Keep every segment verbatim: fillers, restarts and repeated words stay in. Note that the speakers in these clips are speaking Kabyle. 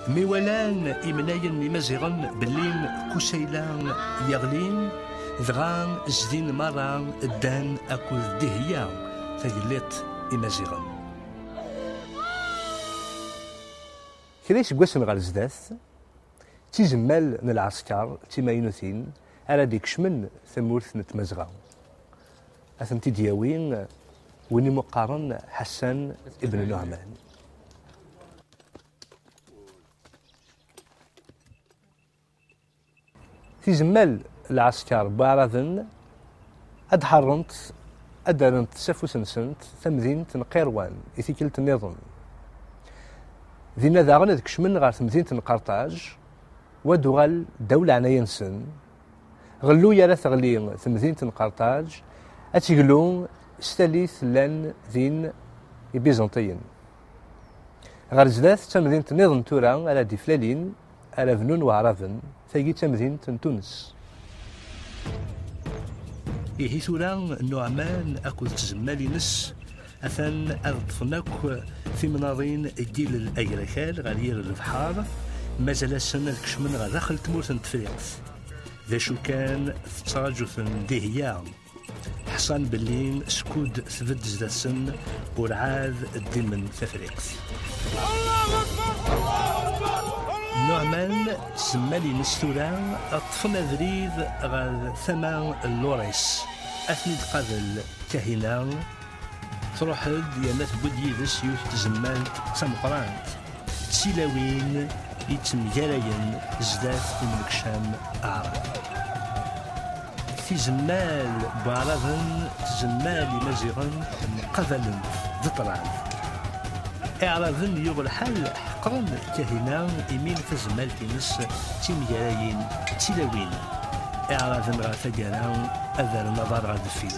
Mi walan imnayen n Imaziɣen belli Kusayla yeɣli, dɣa zdin merra, ddan akked Dihya, tagelliḍt Imaziɣen. Kra iseggasen ɣer zdat, d tizemmal n lɛesker d timaynutin ara d-ikecmen tamurt n Tmazɣa. Ad tent-id-yawi win imu qqaren Ḥassan ibn Nuɛman. Tizemmal lɛesker n Waɛraben ad ḥerrent, ad d-rrent s afus-nsent tamdint n Qirwan i tikkelt nniḍen. Dinna daɣen ad kecmen ɣer temdint n Qerṭaj, wa d-uɣal ddaw leɛnaya-nsen. Ɣelluy ara teɣli temdint n Qerṭaj, ad teglu s tallit llan din Ibiẓanṭiyen. Ɣer zdat, d tamdint nniḍen tura ara d-iflalin, ara bnun Waɛraben, tagi d tamdint n Tunes. Ihi tura, Nuɛman akked tzemmal-ines atan ad ṭṭfen akk timnaḍin n yilel agrakal ɣer yir lebḥer, mazal-asen ad kecmen ɣer daxel tmurt n Tefriqt. D acu kan, tettraǧu-ten Dihya. Ḥṣan belli skud tbedd zdat-sen, urɛad ddimen Tafriqt. Nuɛman s tzemmal-ines tura ṭṭfen abrid ɣer tama n Luris. Ad ten-id-qabel Kahina, truḥ-d yerna tewwi-d yid-s yiwet n tzemmalt d tameqqrant. D tilawin yettemgarayen zdat umnekcam aɛrabi. Tizemmal n Waɛraben, tizemmal Imaziɣen mqabalent d ṭṭrad. Iɛraben yuɣ lḥal ḥeqren Kahina imi tazemmalt-ines d timgarayin d tilawin. Iɛraben ɣer taggara ad rren aḍar ɣer deffir.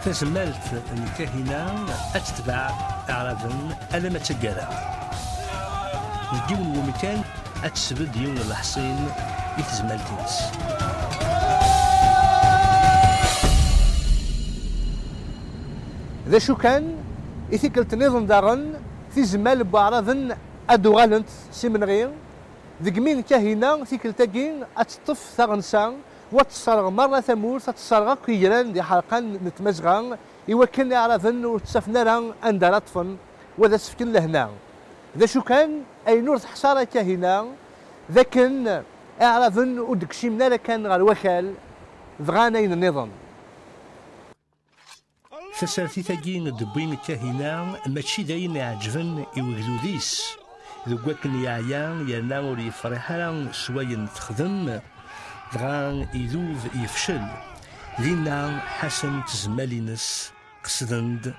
Tazemmalt n Kahina ad tetbeɛ Iɛraben alamma d taggara. Deg yiwen n wemkan ad tesbedd yiwen n leḥṣin i tezmalt-ines. D acu kan, i tikkelt nniḍen daɣen, tizemmal n Waɛraben ad d-uɣalent s imenɣi. Deg mi n Kahina, tikkelt-agi ad teṭṭef taɣensa, u ad tesserɣ merra tamurt, ad tesserɣ akk igran d iḥerqan n Tmazɣa, i wakken Iɛraben ur ttafen ara anda ara ṭṭfen, wa d asefk n lehna. D acu kan, ayen ur teḥṣa ara Kahina, d akken Iɛraben ur d-kcimen ara kan ɣer wakal, bɣan ayen nniḍen. Tasertit-agi d-wwin Kahina mačči d ayen iɛeǧben i wegdud-is, deg wakken yeɛya yerna ur yefriḥ ara s wayen texdem, dɣa idub yefcel. Dinna, Ḥasan d tzemmal-ines qesden-d,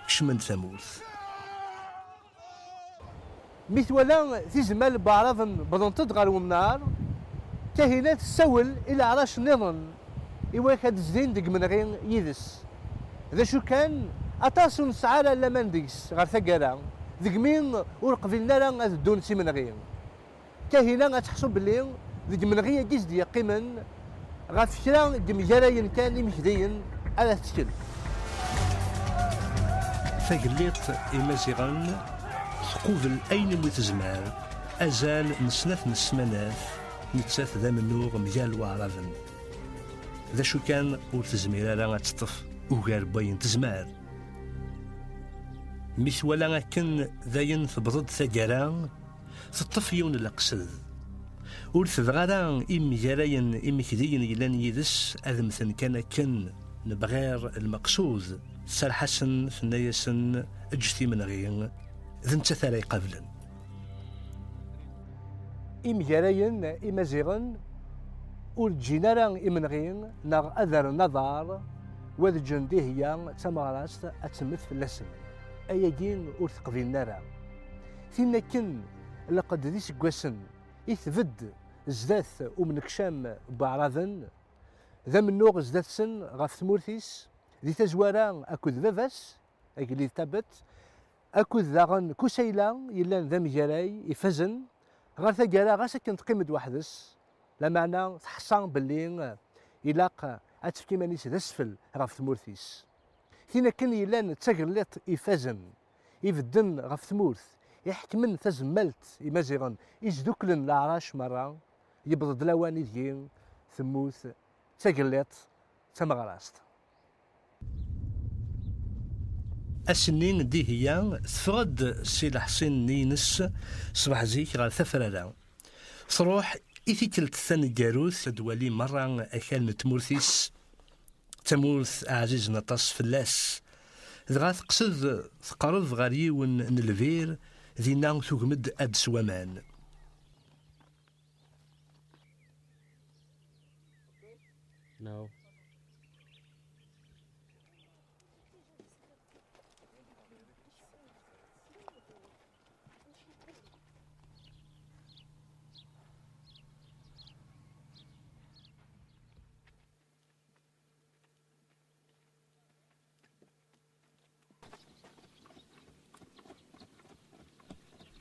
kecmen-d tamurt. Mi twala tizemmal n Waɛraben wwḍent-d ɣer wemnar, Kahina tessawel i leɛrac nniḍen i wakken ad d-zdin deg imenɣi yid-s. D acu kan, aṭas ur nesɛi ara laman deg-s ɣer taggara, degmi ur qbilen ara ad ddun s imenɣi. Kahina ad teḥṣu belli deg imenɣi-agi i s-d-yeqqimen, ɣef kra n yemgarayen kan imekdiyen ara tettkel. Tagelliḍt Imaziɣen tqubel ayen umi tezmer, azal n snat n ssmanat, nettat d amennuɣ mgal Waɛraben. D acu kan, ur tezmir ara ad teṭṭef ugar n wayen tezmer. Mi twala akken dayen tewweḍ-d taggara, teṭṭef yiwen n leqsed. Ur tebɣi ara imgarayen imekdiyen yellan yid-s ad mmten kan akken, nebɣir lmeqsud, tserreḥ-asen, tenna-yasen: "Ǧǧet imenɣi, d nettat ara iqablen." Imgarayen imaziɣen ur ǧǧin ara imenɣi neɣ ad rren aḍar, wa ad ǧǧen Dihya d tameɣrast ad temmet fell-asen. Ayagi ur t-qbilen ara. Tin akken lqed d iseggasen i tbedd zdat umnekcam n Waɛraben, d amennuɣ zdat-sen ɣef tmurt-is, di tazwara akked baba-s, agellid Tabet, akked daɣen Kusayla yellan d amgaray ifazen. Ɣer taggara, ɣas akken teqqim-d weḥd-s, lameɛna teḥṣa belli ilaq ad tefk iman-is d asfel ɣef tmurt-is. Tin akken yellan d tagelliḍt ifazen, ibedden ɣef tmurt, iḥekmen tazemmalt Imaziɣen, isduklen leɛrac merra, yewweḍ-d lawan ideg temmut d tagelliḍt d tameɣrast. Ass-nni, Dihya teffeɣ-d si leḥṣin-nni-ines ṣṣbeḥ zik ɣer tafrara. Truḥ i tikkelt taneggarut ad d-twali merra akal n tmurt-is, d tamurt ɛzizen aṭas fell-as. Dɣa teqsed teqreb ɣer yiwen n lbir, dinna tugem-d ad d-tesw aman. No.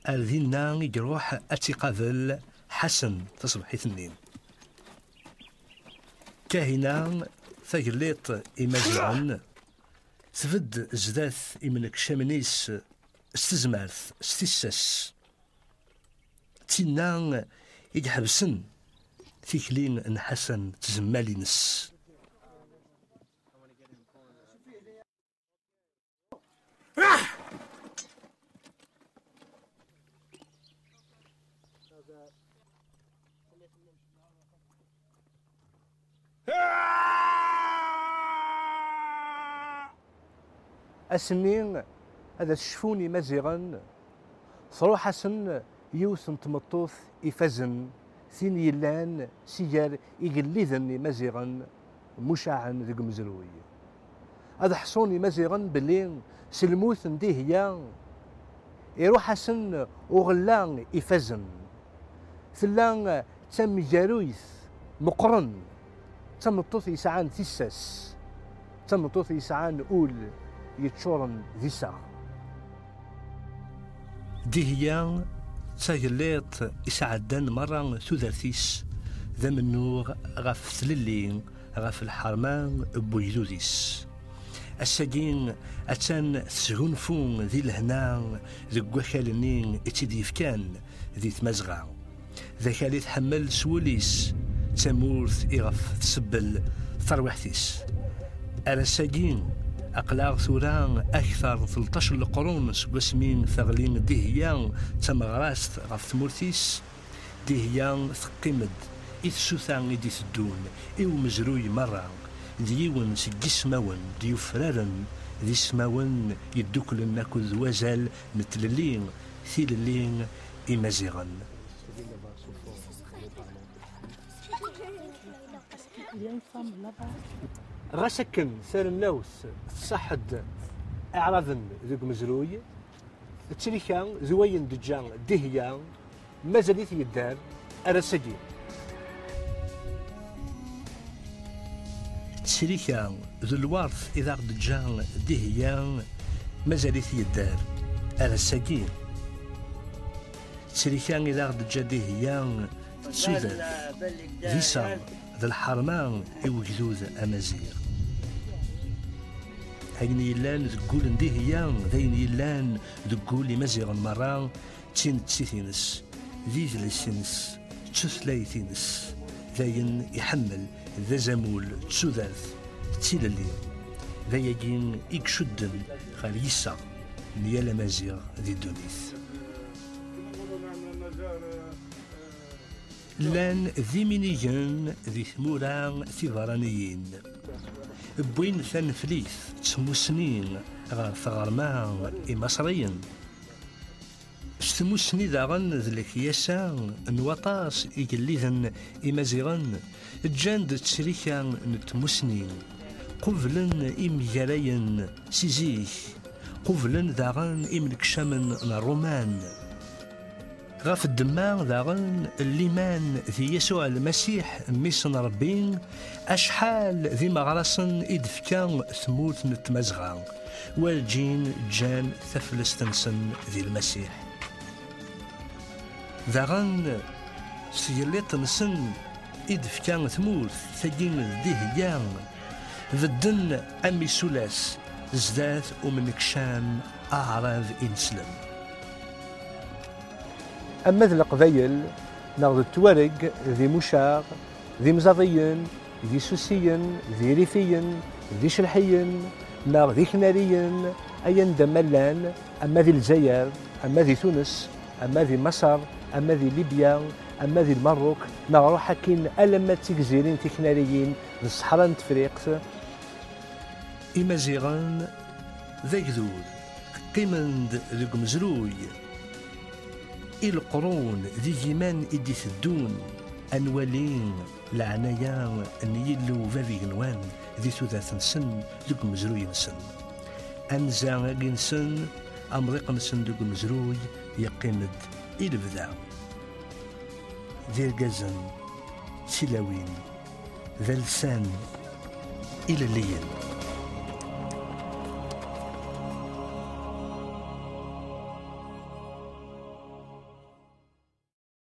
Ar dinna i iruḥ ad tt-iqabel Ḥasen taṣebḥit-nni. Kahina, tagelliḍt Imaziɣen, tbedd zdat imnekcamen-is s tezmert, s tissas. D tinna i iḥebsen tikli n Ḥasen d tzemmal-ines. Ass-nni, ad as-cfun Imaziɣen, truḥ-asen yiwet n tmeṭṭut ifazen, tin yellan si gar igelliden Imaziɣen mucaɛen deg umezruy. Ad ḥṣun Imaziɣen belli s lmut n Dihya iruḥ-asen uɣella ifazen. Tella d tameggaruyt meqqren, d tameṭṭut yesɛan tissas, d tameṭṭut yesɛan ul yeččuren d iseɣ. Dihya d tagelliḍt isɛeddan merra tudert-is d amennuɣ ɣef tlelli, ɣef lḥerma n wegdud-is. Ass-agi, attan tesgunfu di lehna deg wakal-nni i tt-id-yefkan di Tmazɣa. D akal i tḥemmel s wul-is, d tamurt iɣef tsebbel tarwiḥt-is. Ar ass-agi, aql-aɣ tura akteṛ n tleṭṭac n leqrun seg wasmi teɣli Dihya d tameɣrast ɣef tmurt-is. Dihya teqqim-d i tsuta i d-iteddun, i umezruy merra, d yiwen seg yismawen d-yufraren d ismawen yedduklen akked wazal n tlelli, tilelli Imaziɣen. Ɣas akken tarennawt tṣaḥ-d Iɛraben deg umezruy, ttrika d wayen d-teǧǧa Dihya, mazal-it yedder ar ass-agi. Ttrika d lwert i d aɣ-d-teǧǧa Dihya, mazal-it yedder ar ass-agi. Ttrika i d aɣ-d-teǧǧa Dihya d tudert, d iseɣ, d lḥerma i wegdud amaziɣ. Ayen yellan deg wul n Dihya d ayen yellan deg wul Imaziɣen merra, d tinettit-ines, d idles-ines, d tutlayt-ines, d ayen iḥemmel, d azamul, d tudert, d tilelli. D ayagi i icudden ɣer yiseɣ n yal amaziɣ di ddunit. Llan d iminigen di tmura tiberraniyin. Wwin taneflit d tmussni ɣer tɣerma Imaṣriyen. S tmussni daɣen d lekyasa n waṭas igelliden Imaziɣen, ǧǧan-d ttrika n tmussni, qublen imgarayen si zik, qublen daɣen imnekcamen n Ṛṛuman. Ɣef ddemma daɣen n liman di Yasuɛ Lmasiḥ, Mmi-s n Ṛebbi, acḥal d imeɣrasen i d-tefka tmurt n Tmazɣa, werǧin ǧǧan taflest-nsen di Lmasiḥ. Daɣen s tgelliḍt-nsen i d-tefka tmurt tagi d Dihya, bedden am isulas zdat umnekcam aɛrab ineslem. Ama d Leqbayel, neɣ d Tuareg, d Imucaɣ, d Imẓaḍiyen, d Isusiyen, d Irifiyen, d Icelḥiyen, neɣ d Iknariyen, ay anda ma llan, ama di Lezzayer, ama di Tunes, ama di Maṣer, ama di Libya, ama di Lmerruk, neɣ ruḥ akkin alamma d tigzirin tiknariyin d ṣṣeḥra n Tefriqt. Imaziɣen d agdud, qqimen-d deg umezruy. I leqrun d igiman i d-iteddun, ad nwali leɛnaya n Yillu bab igenwan di tudert-nsen, deg umezruy-nsen. Anza-agi-nsen, amḍiq-nsen deg umezruy, yeqqim-d i lebda. D irgazen, d tilawin, d alsan ilelliyen.